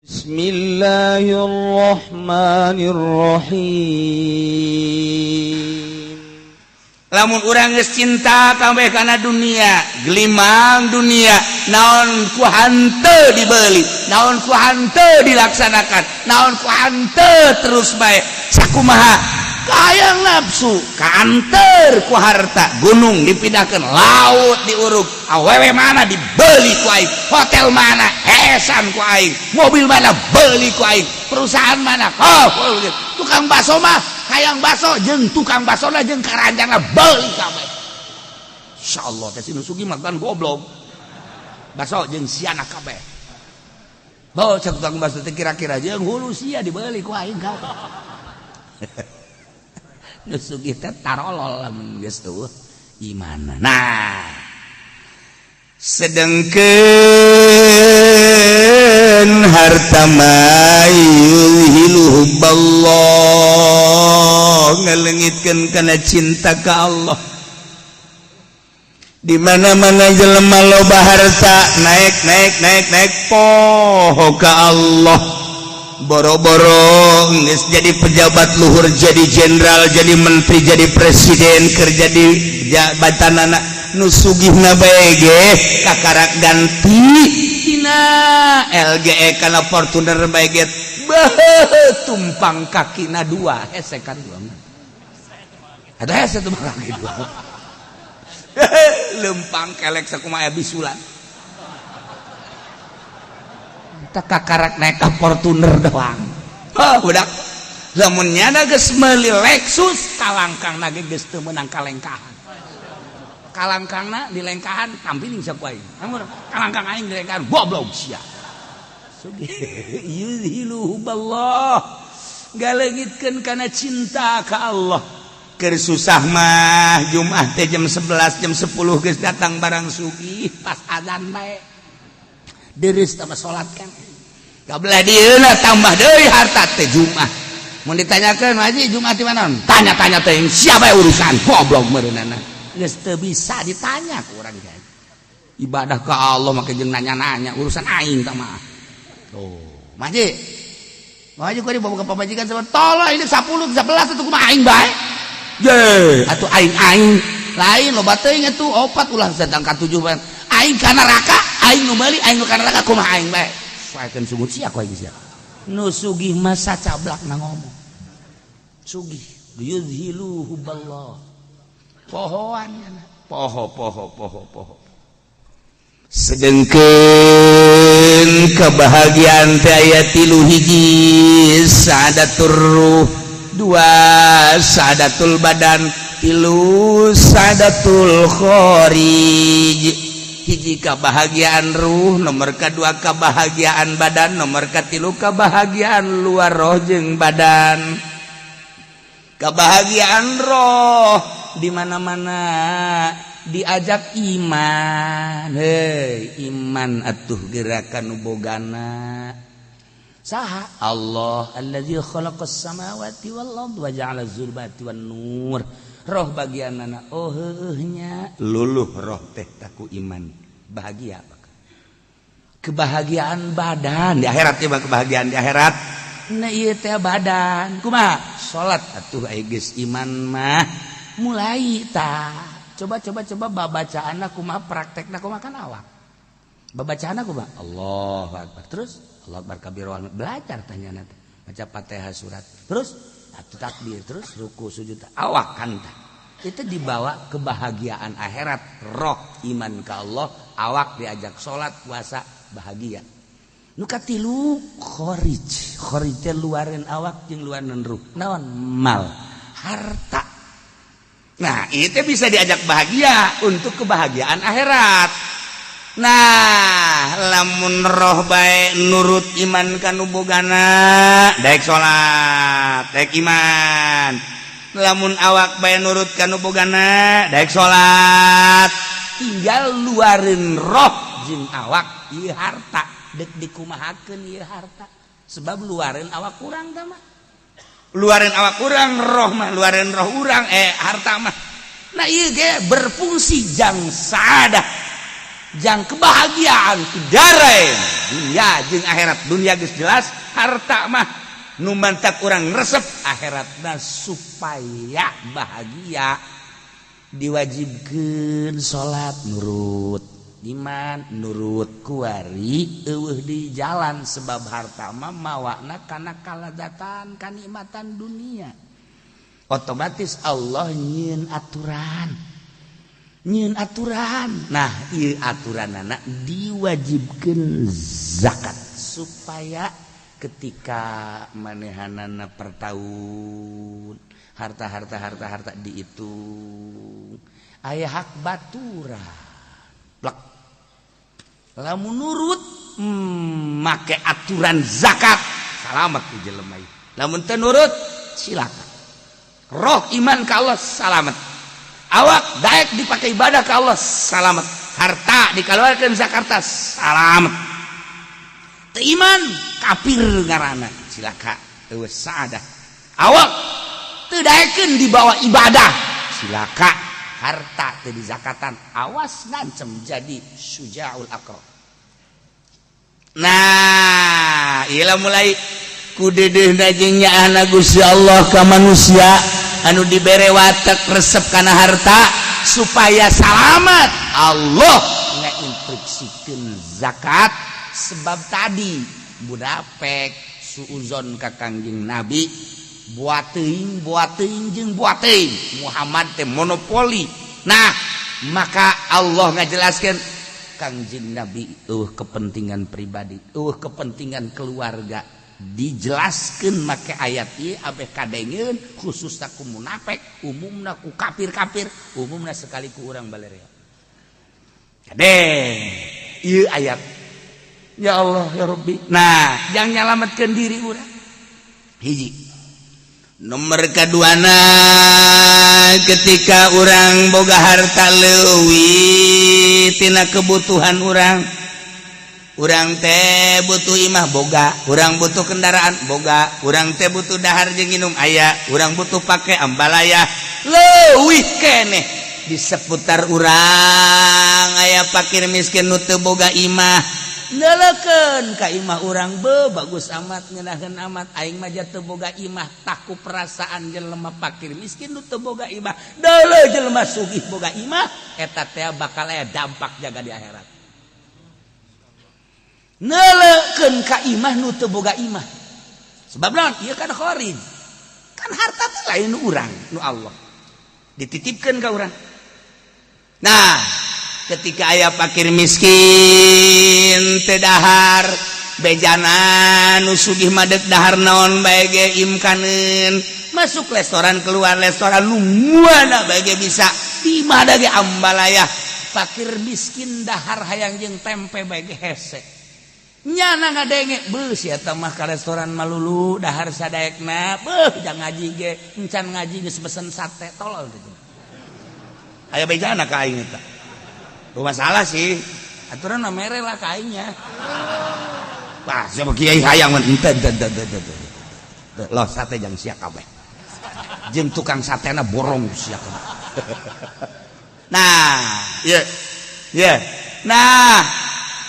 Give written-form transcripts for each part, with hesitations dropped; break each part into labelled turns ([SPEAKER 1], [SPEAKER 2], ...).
[SPEAKER 1] Bismillahirrahmanirrahim.
[SPEAKER 2] Lamun urang geus cinta kabeh kana dunia, gelimang dunia, naon ku hanteu dibeli, naon ku hanteu dilaksanakan, naon ku hanteu terus bae sakumaha hayang nafsu kaanter ku harta. Gunung dipindahkan, laut diuruk, awewe mana dibeli ku aing, hotel mana hesan ku aing, mobil mana beli ku aing, perusahaan mana. Oh, tukang bakso mah hayang bakso jeung tukang bakso lah, jeung karanjangna beli kabeh. Insyaallah teh si nu sugih mah kan goblok, bakso jeung siana kabeh. Oh, cek tukang bakso teh kira-kira jeung hulu sia dibeli ku aing kabeh. Nu sugih teh tarolol lamun geus eueuh iman. Nah,
[SPEAKER 3] sedengkeun harta mah yuzhilu hubballah, ngalengitkeun kana cinta ka Allah. Di mana-mana jelema loba harta, naik naik naik naik, poho ka Allah. Boro-boro geus jadi pejabat luhur, jadi jenderal, jadi menteri, jadi presiden, kerja di jabatanana, nu sugihna bae ge kakarak ganti tina LGE kana Fortuner bae ge. Beuh, tumpang kakina dua hese kan, dua ada hese, tumpang kaki dua, lempang kelek sakumaha bisulan. Kita kakarak naik ke Fortuner doang. Oh, budak, lamun nyana geus meuli Lexus, kalangkang ge geus teu meunang kalengkahan. Kalangkangna dilengkahan, tampiling saku aing. Kalangkang aing dilengkahan, goblok sia. Sugih yuzhilu hubballah, galeungitkeun kana cinta ka Allah. Keur susah mah Jumat teh jam 11, jam 10 geus datang barang sugih, pas azan bae deres tambah salat kan. Kabelah dieuna tambah deui harta teh. Jumat mun ditanyakeun, "Haji, Jumat di mana?" Tanya-tanya teh siapa urusan, goblok meureunana. Geus teu bisa ditanya ku urang ge. Ibadah ke Allah make jeung nanya-nanya urusan aing tah mah. Tuh, Maji. Maji kok dibawa ke pamajikan sama tolong ini 10 11 itu kumaha aing bae. Ye, atuh aing-aing lain loba teuing atuh opat, ulah datang ka tujuh bae. Aing ka neraka, aing nu meuli, aing nu ka neraka kumaha aing bae. Saekeun sungut sia ku aing sia. Nu sugih mah sacablak na ngomong. Sugih yuzhilu hubballah. Pohoan
[SPEAKER 2] Poho, poho, poho, poho.
[SPEAKER 3] Sedengkeun kebahagiaan teh aya tilu: hiji sadatul ruh, dua sadatul badan, tilu sadatul kharij. Hiji kebahagiaan ruh, nomor kedua kebahagiaan badan, nomor katilu kebahagiaan luar roh jeung badan. Kebahagiaan roh di mana-mana diajak iman. Hei, iman atuh gerakan bogana saha? Allah allazi khalaqas samawati wal ard wa ja'ala dzulumati wan nur. Roh bagianana, oh heueuh nya,
[SPEAKER 2] luluh roh teh taku iman, bahagia.
[SPEAKER 3] Kebahagiaan badan di akhirat ya, kebahagiaan di akhirat.
[SPEAKER 2] Nah, ieu teh badan kumaha? Salat atuh, aya geus iman mah mulai ta. Coba, coba, coba, babacaan kumaha, praktekna kumaha kan awak. Babacaan kumaha? Allahu akbar, terus Allah akbar kabir, belajar tanya nanti baca Fatihah, surat, terus atuh takbir, terus ruku, sujud, awak kan tah. Itu dibawa kebahagiaan akhirat. Roh iman ke Allah, awak diajak salat, puasa, bahagia. Nu katilu kharij. Kharij teh luarin awak jeung luarin ruh. Naon? Mal, harta.
[SPEAKER 3] Nah, itu bisa diajak bahagia untuk kebahagiaan akhirat. Nah, lamun roh bae nurut iman kanu bogana, daek salat, daek iman. Lamun awak bae nurut kanu bogana, daek salat,
[SPEAKER 2] tinggal luarin roh jeung awak. Ieu harta dek dikumahakeun ieu harta? Sebab luarin awak kurang tah mah.
[SPEAKER 3] Luarin awak kurang, roh mah luarin roh urang, harta mah.
[SPEAKER 2] Nah, ieu ge berfungsi jang sadah, jang kebahagiaan darain. Dunia jeung akhirat. Dunia geus jelas, harta mah nu mantak urang resep, akhiratna supaya bahagia. Diwajibkeun salat nurut, iman nurut, kuari euweuh di jalan, sebab harta mah mawana kana kalazatan, kanikmatan dunia. Otomatis Allah nyieun aturan, nyieun aturan. Nah, ieu aturan anak diwajibkeun zakat supaya ketika manehanana per tahun harta-harta harta-harta dihitung, aya hak baturan plek. Lamun nurut make aturan zakat, salamet ku jelema ieu. Lamun teu nurut, silakan. Roh iman ka Allah, salamet. Awak daek dipakai ibadah ka Allah, salamet. Harta dikeluarkan zakat, salamet. Teu iman, kafir ngaranna, cilaka, euweuh saadah. Awak teu daekeun dibawa ibadah, cilaka. Harta teu dizakatan, awas, ngancem jadi syujaul aqra. Nah, iyalah, mulai ku deudeuhna jeung nyaahna Gusti Allah ka manusia anu dibere watek resep kana harta, supaya salamat Allah ngainstruksikeun zakat, sebab tadi munafik suuzon ka Kangjeng Nabi, buat teuing, buat teuing jeung buat teuing, Muhammad teh monopoli. Nah, maka Allah ngajelaskeun Kangjeng Nabi euweuh kepentingan pribadi, euweuh kepentingan keluarga. Dijelaskan make ayat ieu abeh kadengeun, khususna ku munafik, umumna ku kafir-kafir, umumna sekali ku urang balerea. Kadeng ieu ayat, ya Allah ya Rabbi. Nah, jangan nyalametkeun diri urang hiji. Nomor keduana, ketika urang boga harta leuwih tina kebutuhan urang, urang teh butuh imah boga, urang butuh kendaraan boga, urang teh butuh dahar jeung minum aya, urang butuh pake ambalaya, leuwih keneh di seputar urang aya fakir miskin nu teu boga imah. Neuleukeun ka imah urang, be, bagus amat, ngeunaheun amat, aing mah teu boga imah. Taku perasaan jelema fakir miskin nu teu boga imah, deuleu jelema sugih boga imah, eta teh bakal aya dampak jaga di akhirat. Neuleukeun ka imah nu teu boga imah, sebab naon? Ieu kan kharij, kan harta teh lain nu urang, nu Allah dititipkeun ka urang. Nah, ketika aya fakir miskin teu dahar, bejana nu sugih mah dek dahar naon bae ge imkaneun, masuk restoran, keluar restoran, nu mana bae ge bisa, di mana ge ambalaya. Fakir miskin dahar hayang jeung tempe bae ge hese. Nyana ngadenge, beuh, sia mah ka restoran malulu, dahar sadaekna, beuh, jang ngaji ge encan ngaji geus pesen sate. Tolol gitu. Aya bejana ka aing eta. Masalah sih aturan mah mere lah ka aingnya. Wah, siapa kiai hayang mah henteu, henteu, henteu, henteu, henteu. Loh, sate jang sia kabeh, jeung tukang satena borong sia kabeh. Nah, ieu ieu. Nah,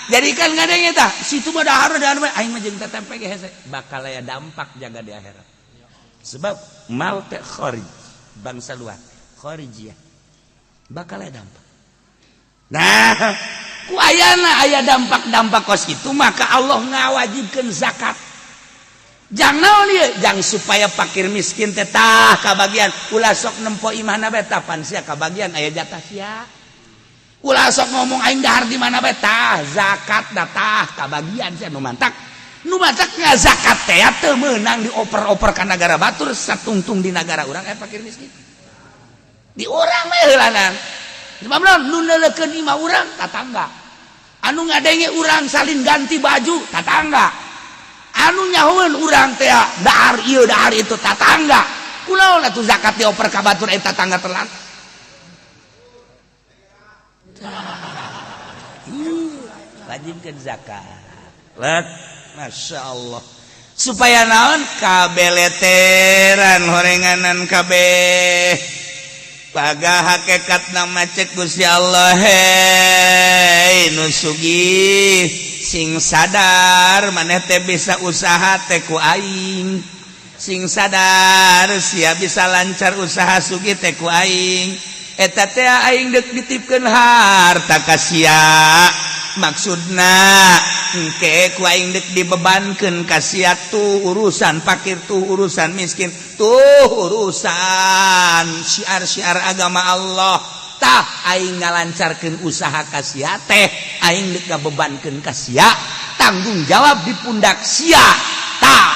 [SPEAKER 2] jadi kan ngadenge tah situ mah dahar dahar, aing mah jeung tempe ge hese, bakal aya dampak jaga di akhirat, sebab mal teh kharij, bangsa luar, kharijiyah, bakal aya dampak. Nah, ku ayana aya dampak-dampak kos itu, maka Allah ngawajibkeun zakat. Jang naon ieu? Jang supaya fakir miskin teh tah kabagian. Ulah sok nempo imahna bae, tah pan sia kabagian, aya jatah sia. Ulah sok ngomong aing dahar di mana bae, tah zakat tah kabagian sia. Nu mantak, nu mantak ngazakat teh teu meunang dioper-oper ka nagara batur, satungtung di nagara urang aya fakir miskin. Di urang we heulanan. Sebab naon? Nu neuleukeun imah urang tatangga. Anu ngadenge urang salin ganti baju tatangga. Anu nyahoeun urang teh dahar ieu dahar itu tatangga. Kunaon atuh zakat dioper ka batur, eta tatangga telat? Wajibkeun zakat. Let, Masya Allah. Supaya naon? Kabeleteran horenganan kabeh. Paga hakekat nama cek Gusti Allah, hei nu sugih. Sing sadar maneh teh bisa usaha teh ku aing. Sing sadar sia bisa lancar usaha sugih teh ku aing. Eta teh aing dek ditipkeun harta ka sia, maksudna engke ku aing dek dibebankeun ka sia tuh urusan fakir, tuh urusan miskin, tuh urusan syiar-syiar agama Allah. Tah, aing ngalancarkeun usaha ka sia teh aing dek ngabebankeun ka sia tanggung jawab di pundak sia. Tah,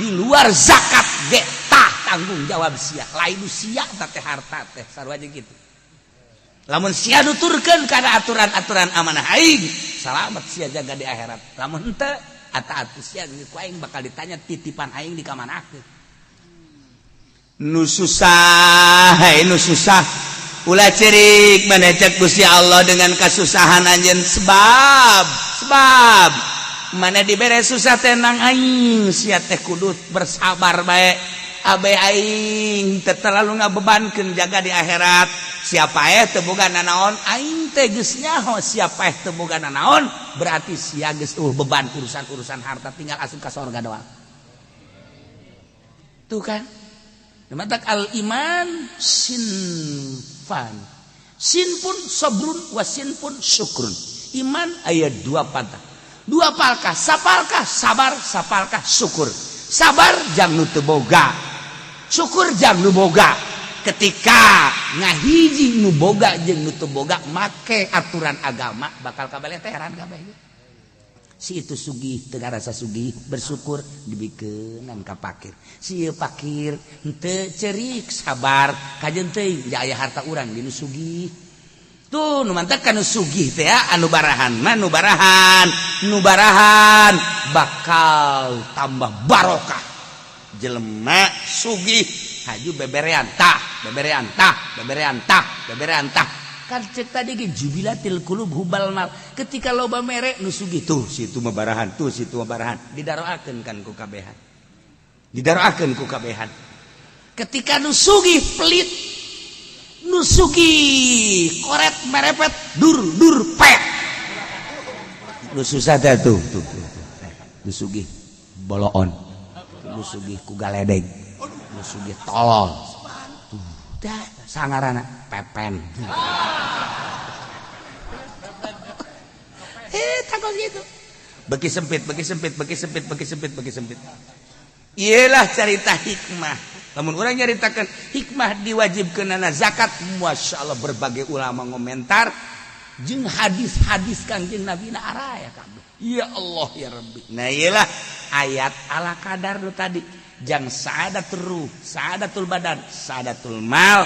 [SPEAKER 2] di luar zakat ge tah tanggung jawab sia, lain sia teh harta teh sarua jeung kitu. Lamun sia nuturkeun kana aturan-aturan amanah aing, salamet sia jaga di akhirat. Lamun henteu ata atuh sia ku aing bakal ditanya titipan aing di kamanakeun. Nu susah, hai nu susah, ulah cerik maneh cek Gusti Allah dengan kasusahan anjeun, sebab sebab mana dibere susah tenang aing, sia teh kudu bersabar bae. Abe aing teu terlalu ngabebankeun jaga di akhirat. Siapa eh teu boga nanaon, aing teh geus nyaho. Siapa eh teu boga nanaon, berarti sia geus beban urusan-urusan harta, tinggal asup ka sorga doang. Tuh kan. Matak al iman sinfan, sinfun sabrun wa sinfun syukrun. Iman aya dua patah, dua palkah, sapalkah sabar, sapalkah syukur. Sabar jang nu teu boga, syukur jang nu boga. Ketika ngahiji nu boga jeung nu teu boga make aturan agama, bakal kabeleteran kabeh. Si itu sugih teu ngarasa sugih, bersyukur, dibikeunan ka pakir. Si ieu pakir henteu cerik, sabar, kajeun teuing aya harta urang di nu sugih. Tuh nu mantak ka nu sugih teh anu barahan mah, nu barahan, nu barahan bakal tambah barokah. Jelema sugih haju beberean tah, beberean tah, beberean tah, beberean tah. Kan cek tadi ge jubilatil qulub hubbal mal. Ketika loba mere nu sugih tuh, situ mah barahan tuh, situ mah barahan, didaroakeun kan ku kabehan, didaroakeun ku kabehan. Ketika nu sugih pelit, nu sugih koret merepet dur dur pet, nu susah teh tuh tuh tuh, tuh. Nu sugih boloon, nu sugih ku galedeg, nu sugih tolol tuh dah sangarana pepen. Takut gitu, beki sempit, beki sempit, beki sempit, beki sempit, beki sempit. Iyalah cerita hikmah. Namun orang nyaritakan hikmah diwajibkeunana zakat, masya Allah, berbagai ulama ngomentar jeung hadis-hadis Kangjeng Nabi na araya kabeh. Ya Allah ya Rabbi. Nah, iyalah ayat ala kadar lu tadi jang saadatul ruh, saadatul badan, saadatul mal,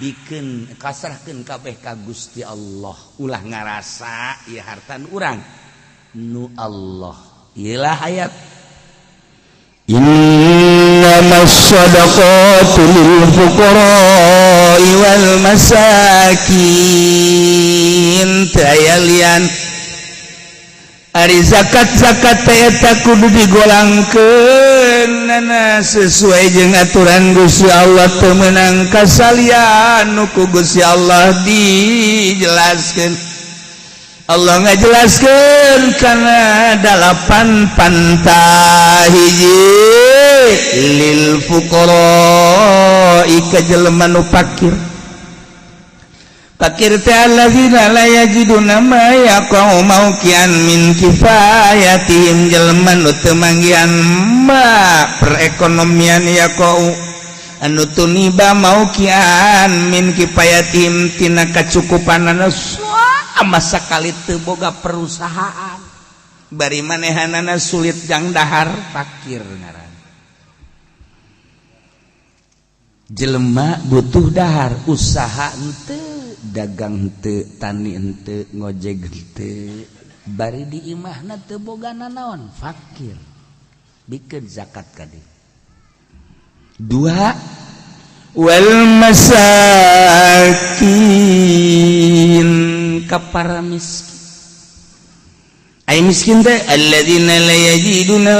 [SPEAKER 2] bikin kasrahkeun kabeh ka Gusti Allah. Ulah ngarasa ieu harta nu urang, nu Allah. Iyalah ayat.
[SPEAKER 1] Innamas shadaqatu lil fuqara'i wal masakin.
[SPEAKER 2] Teu aya lian. Ari zakat-zakat teh eta kudu digolangkeun sesuai jeung aturan Gusti Allah, teu meunang kasalian nu ku Gusti Allah dijelaskeun. Allah ngajelaskeun kana dalapan pantah. Hiji, lil fuqara, ka jelema nu fakir. Fakir teh alladzina la yajiduna ma yaqau mauqian min kifayatihim, jelema nu teu manggihan ma perekonomian, yaqau anu tuniba mauqian min kifayatihim tina kacukupanana. Sama sakali teu boga perusahaan, bari manehanana sulit jang dahar, fakir ngaran. Jelema butuh dahar, usaha henteu, dagang henteu, tani henteu, ngojek henteu, bari di imahna teu boga nanaon, fakir, bikin zakat ka dieu. Dua,
[SPEAKER 1] wal masakin,
[SPEAKER 2] ka para miskin. Ay miskin teh alladzina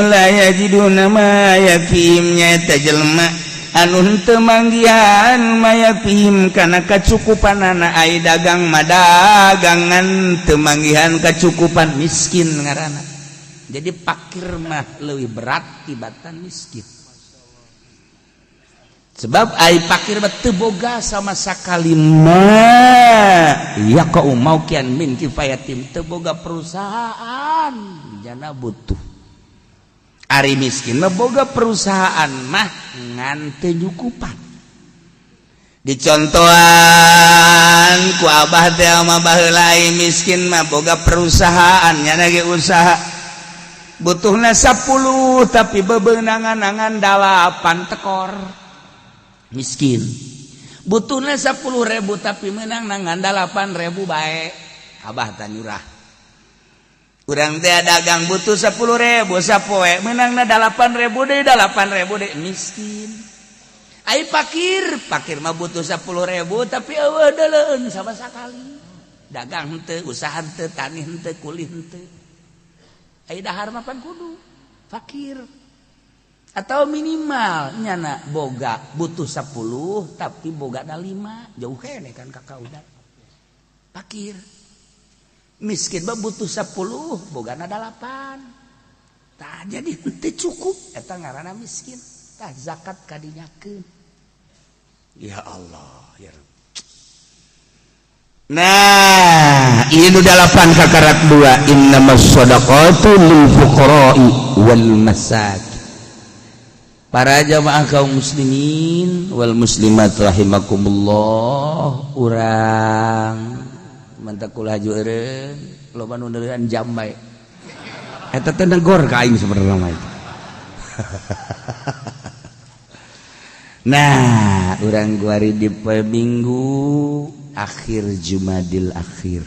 [SPEAKER 2] la yajiduna ma yakfihim, nyaeta jelema Anu henteu manggihan ma yakfihim kana kacukupanana. Ai dagang mah dagangan, teu manggihan kacukupan, miskin ngaranna. Jadi pakir mah leuwih berat tibatan miskin, sebab ai pakir mah teu boga sama sakali ma yaqa'u mauqian min kifayatim, teu boga perusahaan jana butuh. Ari miskin mah boga perusahaan mah ngan teu nyukupan. Dicontohan ku abah teh mah, baheula miskin mah boga perusahaan, nyana ge usaha, butuhna 10 tapi bebenangan-angan 8 tekor, miskin. Butuhna 10.000 tapi menang nangan 8.000 bae, abah tanyurah. Urang teh dagang butuh 10.000 sapoe, menangna 8.000 deui, 8.000 deui, miskin. Ai pakir, pakir mah butuh 10.000 tapi euweuh deuleueun sama sakali, dagang henteu, usaha henteu, tani henteu, kuli henteu. Ai dahar mah pan kudu fakir atau minimal nyana boga butuh 10 tapi boga 5, jauh kene kan kakak udah fakir. Miskin mah butuh 10, bogana 8, tah jadi henteu cukup, eta ngaranna miskin. Tah, zakat kadinyakeun. Ya Allah, ya Rabb. Nah, ini delapan kakarak dua. Innamas shadaqatu lil fuqara'i wal masakin. Para jamaah kaum muslimin wal muslimat rahimakumullah, urang mantak kula haju eureun loba nu neuleuan jam bae. Eta teh negor ka aing sebenarnya mah itu. Nah, urang guari di poe Minggu akhir Jumadil akhir,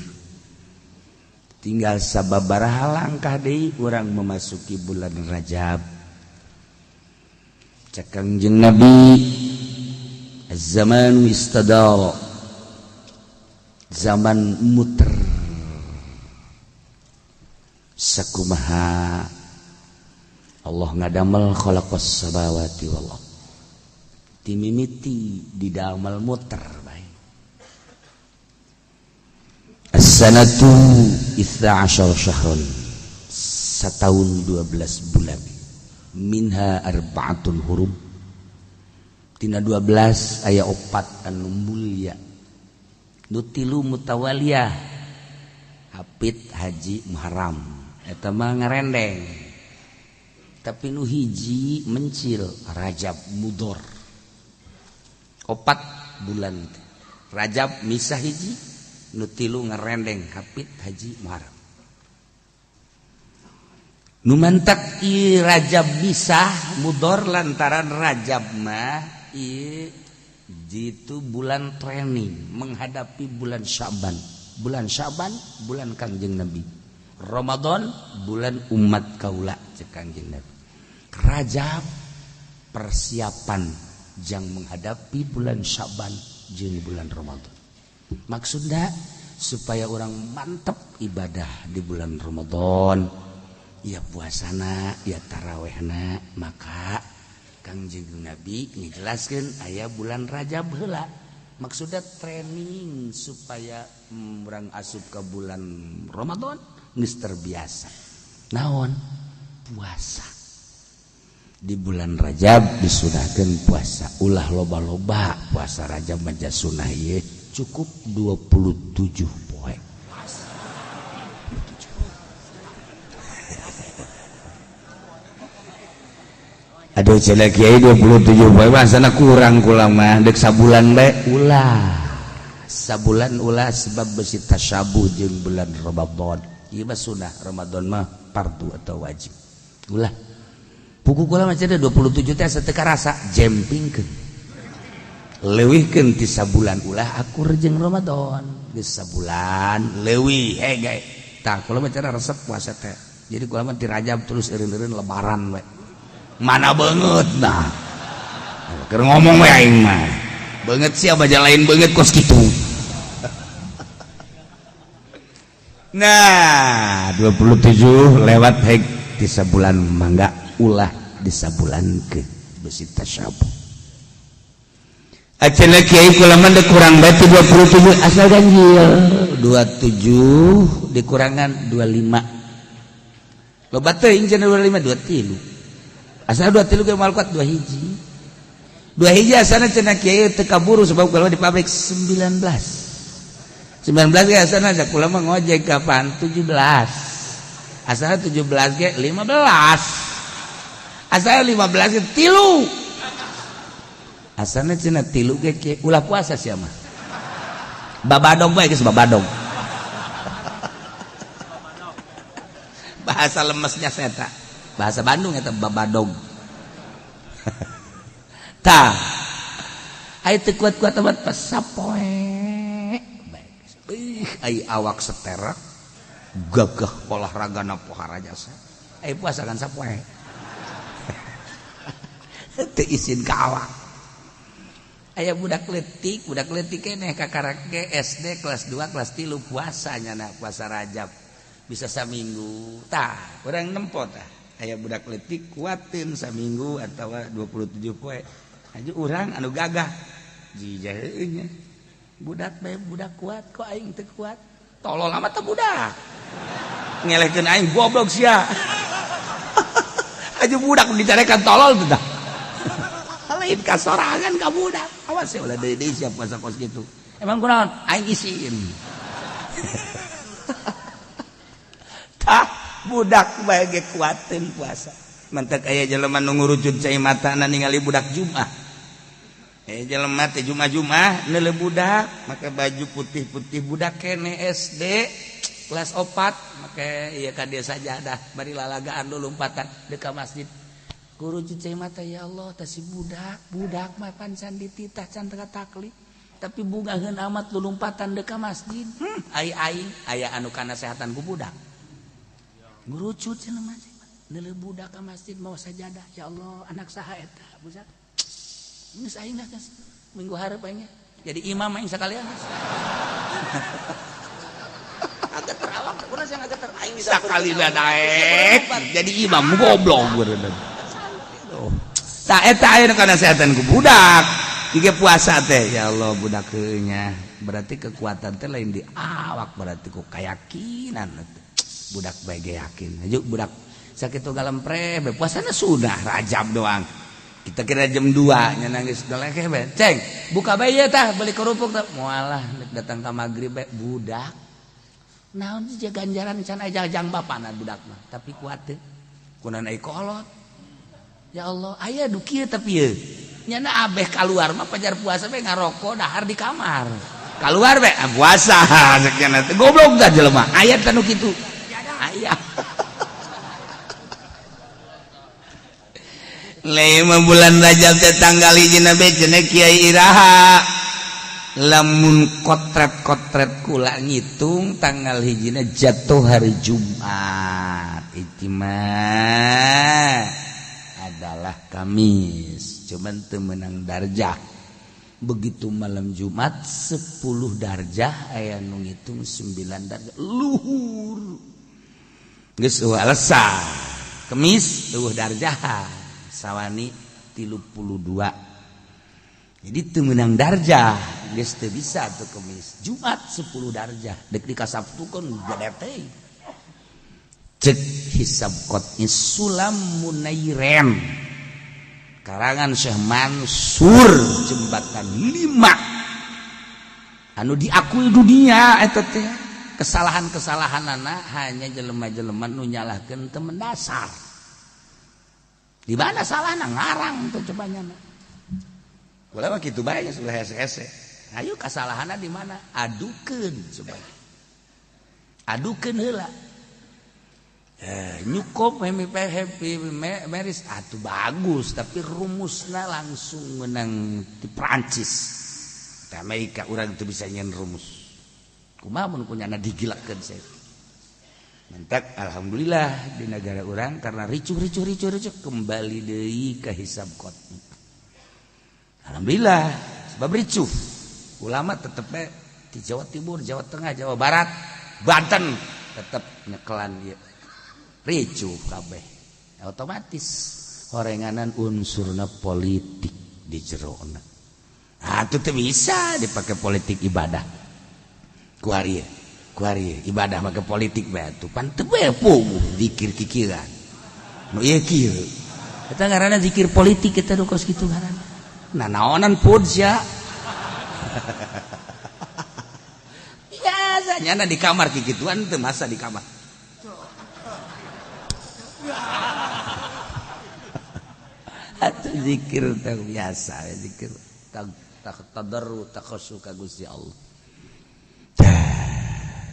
[SPEAKER 2] tinggal sababaraha langkah deui urang memasuki bulan Rajab. Cek Kangjeng Nabi, "Az-zamanu istadara," zaman muter. Sakumaha Allah ngadamel khalaqas samawati wal ardh, timimiti didamel muter bae. As-sanatu 12 syahron, setahun 12 bulan, minha arba'atun hurum, tina 12 aya opat anu mulia, nu tilu mutawaliyah, Hapit, Haji, Muharram, eta mah ngarendeng, tapi nu hiji mencil, Rajab Mudor. Opat bulan Rajab misah hiji, nu tilu ngarendeng, Hapit, Haji, Muharram. Nu mantak i Rajab misah Mudor lantaran Rajab mah ieu jitu bulan training menghadapi bulan Syaban. Bulan Syaban bulan Kangjeng Nabi, Ramadan bulan umat kaula cek Kangjeng Nabi. Rajab persiapan jang menghadapi bulan Syaban jeung bulan Ramadan. Maksudnya supaya orang mantep ibadah di bulan Ramadan, ya puasana, ya tarawehna. Maka Kangjeng Nabi ngejelaskeun aya bulan Rajab heula, maksudnya training supaya orang asup ke bulan Ramadan geus terbiasa naon puasa. Di bulan Rajab disunahkeun puasa, ulah loba-loba puasa Rajab mah, sunah ieu cukup 27 poe. Aduh, cenah kiai, 27 poe mah sana kurang, kula mah dek sabulan bae. Ulah sabulan, ulah, sebab besi tasyabuh jeung bulan Ramadan. Ieu mah sunah, Ramadan mah fardu atau wajib. Ulah puku kula mah cenah 27 teh asa teu karasa, jempingkeun, leuwihkeun ti sabulan, ulah akur jeung Ramadan, geus sabulan leuwih hege. Tah, kula mah cenah resep puasa teh, jadi kula mah di Rajab terus eureun-eureun lebaran we. Mana banget, nah keur ngomong we aing mah banget sih, baja lain banget kos kitu. Nah, 27 lewat heg di sabulan mangga, ulah di sabulan ke besi tasyabuh. Acenah kiai kula mah kurang berarti 27, asal ganjil. 27 dikurangan 25, loba teuing cenah. 25 23, asal 23 ge moal kuat. 2 hiji, 2 hiji asalna cenah kiai teu kaburu, sebab kalau di pabrik 19, 19 ge asalna. Kula mah ngojek kapan? 17 asalna, 17 ge 15 asalna, 15 ge 3 asalna cenah. 3 ge ulah puasa sia mah, babadog bae geus, babadog. Bahasa lemesnya seta, bahasa Bandung eta babadog. Tah, ai teu kuat-kuat amat pas sapoe. Ih, ai awak seterak gagah, olahraga na pohara jasa, ai puasa kan sapoe teu isin ka awak. Aya budak letik, budak letik keneh, kakarak ge SD kelas 2, kelas 3, puasa nyana, puasa Rajab bisa saminggu. Tah, urang nempo tah, aya budak letik kuatin saminggu atau 27 poe aja. Urang anu gagah jijahnya, budak bae budak kuat, kok aing teu kuat? Tolol amat teh budak, ngelehkeun aing, goblok sia. Aja budak dicarekan tolol tuh dah, lain kasorangan ka budak. Awas ya, ulah deui deui siap puasa kos gitu. Emang kunaon aing isin? Tah, budak bae ge kuateun puasa. Mantak aya jelema nu ngurucud cai matana ningali budak Jumat. Eh, jelema teh Jumat-Jumat neuleuh budak make baju putih-putih, budak kene SD kelas 4, make ieu ka dia sajadah, bari lalagaan lulumpatan deuk ka masjid. Guru cai mata, ya Allah, tah si budak, budak mah pan can dititah, can teu taklif, tapi bungaheun amat lulumpatan deuk ka masjid. Ai aing aya anu kanasehatan ku budak? Ngurucut cenah masjid, neuleuh budak ka masjid mawa sajadah. Ya Allah, anak saha eta budak? Geus, aing lah geus minggu hareup aing jadi imam, aing sakalian geus.
[SPEAKER 3] Agak terawak, kurang yang agak ter aing bisa.
[SPEAKER 2] Sakali daek jadi imam, goblok beureunan. Tah, eta aya nu kanasehatan ku budak. Jika puasa teh, ya Allah, budak nya berarti kekuatan teh lain di awak, berarti ku keyakinan. Budak bae ge yakin. Aja budak sakitu galempre be puasana, sudah Rajab doang. Kita kira jam 2 nya nangis galekeh be. Ceng, buka bae ye tah, beli kerupuk tah. Moalah datang ka magrib bae budak. Naon sih ganjaran can aya jang bapana budak mah, tapi kuat teh. Kunan ai kolot. Ya Allah, aya du kieu, tapi ye nyana abeh keluar mah pajar puasa be ngarokok, dahar di kamar. Keluar be, ah, puasa cek nyana teh. Goblok dah jelema. Aya teh nu kitu. Aya. Lima bulan Rajab teh tanggal 1 be cenah Kiai Iraha? Lamun kotret-kotret kula ngitung, tanggal hijina jatuh hari Jumat, ijtima adalah Kamis, cuman teu meunang darjah. Begitu malam Jumat 10 darjah, aya nu ngitung 9 darjah luhur, geus eueuh alasan. Kemis eueuh darjah, sawani 32, jadi teu meunang darjah, geus teu bisa tuh Kemis. Jumat 10 darjah, dek dikasabtukeun gede teh. Cek hisab qot'i Sulam Munairen karangan Syekh Mansur, jembatan 5 anu diakui dunia eta teh, kesalahan-kesalahan anak hanya jelema-jelema nu nyalahkeun teu mendasar. Di mana salahna ngarang tuh coba nyana? Kula mah kitu bae, geus ulah hese-hese. Ayo, kesalahanna di mana? Adukeun coba. Adukeun heula. Eh, nyukop happy meris atuh bagus, tapi rumusna langsung menang di Prancis. Di Amerika urang itu bisa nyen rumus. Kumaha mun kunyana digilakeun saya. Mentak alhamdulillah di negara orang karena ricuh ricuh ricuh ricuh, kembali deui ke hisab qot'i. Alhamdulillah, sebab ricuh. Ulama tetep di Jawa Timur, Jawa Tengah, Jawa Barat, Banten tetep nyekelan ieu. Ricuh kabeh. Otomatis horenganan unsurna politik di jerona. Atuh teu bisa dipake politik ibadah. Kuari kuari ibadah make politik bae atuh pan teu bae puguh zikir kikiran. Nu ieu kieu. Eta ngaranna zikir politik eta nu kos kitu ngaranna. Nah naonan pud sia. Biasa nyana di kamar kikituan teu masa di kamar. Atuh zikir teh biasa zikir tadarru takhassu ka Gusti Allah.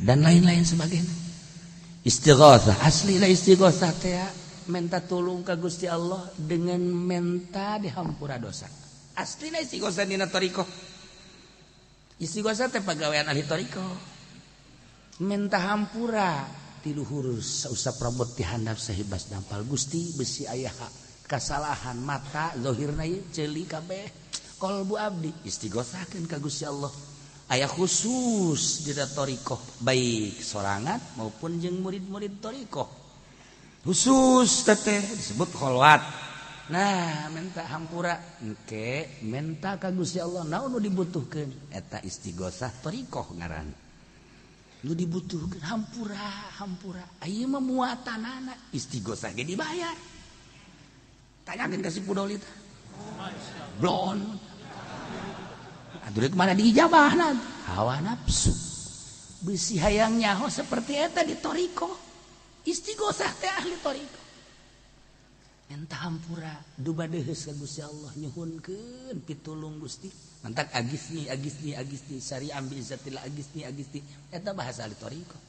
[SPEAKER 2] Dan lain-lain sebagainya. Istighatsah asli lah istighatsah teh minta tolong ka Gusti Allah dengan minta dihampura dosa. Asli lah istighatsah dina thariqah. Istighatsah teh pagawean ahli thariqah. Minta hampura ti luhur sausap rambut ti handap sahibas dampal Gusti besi aya kasalahan mata zahirna ieu ceuli kabeh qalbu abdi istighosahkeun ka Gusti Allah. Aya khusus dina thariqah baik sorangan maupun jeung murid-murid thariqah. Khusus teteh disebut kholwat. Nah, minta hampura engke minta ka Gusti Allah naon nu dibutuhkeun eta istighosah thariqah ngaran. Nu dibutuhkeun hampura hampura ieu mah muatanana istighosah ge dibayar. Tanyakeun ka si Pudoli teh. Blon. Aduh rek mana diijabahna? Hawa nafsu. Bisi hayang nyaho seperti eta di thariqah. Istighosah teh ahli thariqah. Minta hampura duba deheus ka Gusti Allah nyuhunkeun pitulung Gusti. Mantak agisni agisni agisni syari'am bi izzatillah agisni agisni eta bahasa ahli thariqah.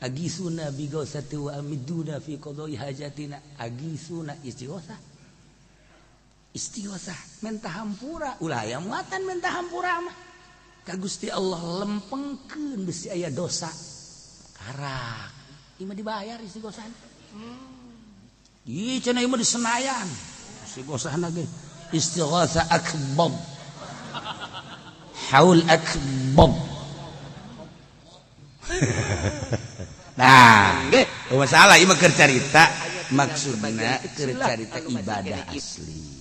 [SPEAKER 2] Agisuna bi ghausati wa amiduna fi qada'i hajatina agisuna istighosah. Istighosah minta hampura ulah aya muatan minta hampura mah ka Gusti Allah lempengkeun besi aya dosa karak ieu mah dibayar istighosah. Ih cenah ieu mah di Senayan istighosahna ge istighosah akbar haul akbar. Nah masalah ieu mah keur carita maksudna keur carita ibadah asli.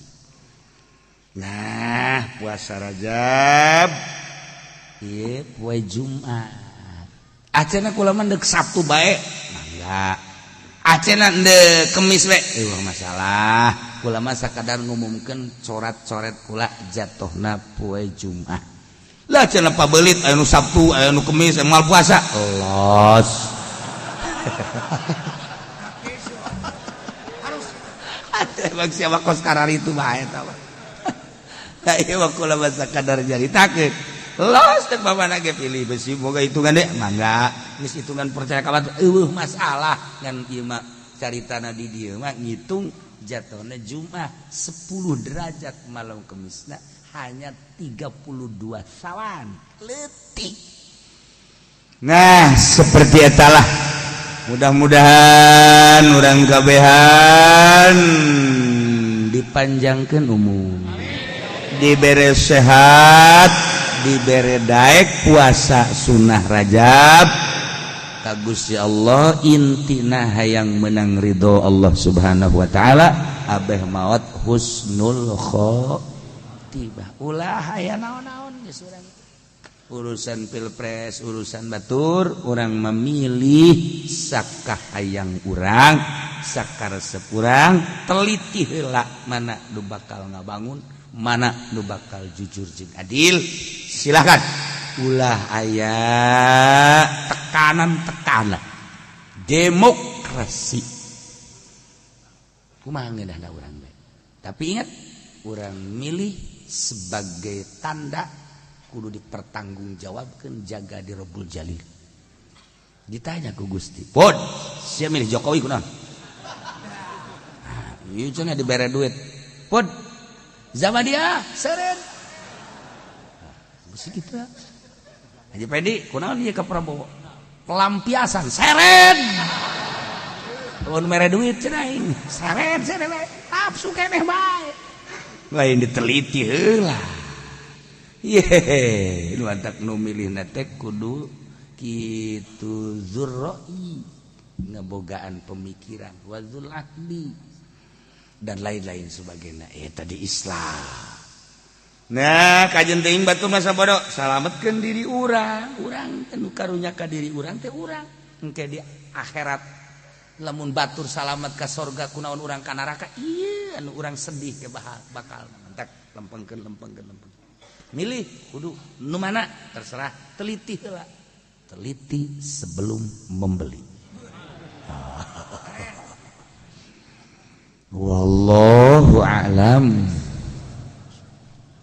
[SPEAKER 2] Nah, puasa Rajab ieu poe Jumat. Acena kula mah deuk Sabtu bae, mangga. Acena deuk Kemis bae, eueuh masalah. Kula mah sakadar ngumumkeun corat-coret kula jatuhna poe Jumat. Lah cenah pabelit aya nu Sabtu, aya nu Kemis, aya moal puasa. Los. Harus. Atuh siapa kos kararitu bae eta mah. Ieu mah kula mah sakadar nyaritakeun. Los teh mamana ge pilih besi boga hitungan deh mangga. Geus hitungan percaya ka batur eueuh masalah ngan ieu mah caritana di dieu mah ngitung jatuhna Jumat 10 derajat malam Kemisna hanya 32 sawan leutik. Nah, seperti etalah. Mudah-mudahan urang kabehan dipanjangkeun umur. Dibere sehat, dibere daek puasa sunnah Rajab ka Gusti Allah intina hayang menang ridho Allah Subhanahu wa taala abeh maot husnul khotimah. Ulah aya naon-naon geus urang urusan pilpres, urusan batur, urang memilih sakah hayang urang, sakaresep urang, teliti heula mana nu bakal ngabangun, mana nu bakal jujur jeung adil. Silakan ulah aya tekanan-tekanan demokrasi kumaha ngeunahna urang bae. Tapi ingat, urang milih sebagai tanda kudu dipertanggungjawabkeun jaga di Rabbul Jalil. Ditanya ku Gusti, "Pod, sia milih Jokowi kunaon?" Ah, ieu cenah dibere duit. "Pod, zaman dia seren." Mesti gitu. Haji Pedi, kunaon ieu ka Prabowo? Pelampiasan seren. Lamun mere duit cenah aing. Seren seren nafsu keneh bae. Lain diteliti heula. Yehe, nu antak nu milihna teh kudu kitu zurroi, ngebogaan pemikiran wazul akli dan lain-lain sebagainya. Tadi Islam. Nah, kajen teuing batur masa bodoh, salametkeun diri urang. Urang teh nu karunya ka diri urang teh urang. Engke di akhirat lamun batur salamet ka sorga, kunaon urang ka neraka? Iya, anu urang sedih ke bakal mentak lempengkeun, lempengkeun, lempeng. Milih kudu nu mana terserah, teliti heula. Teliti sebelum membeli. Wallahu a'lam.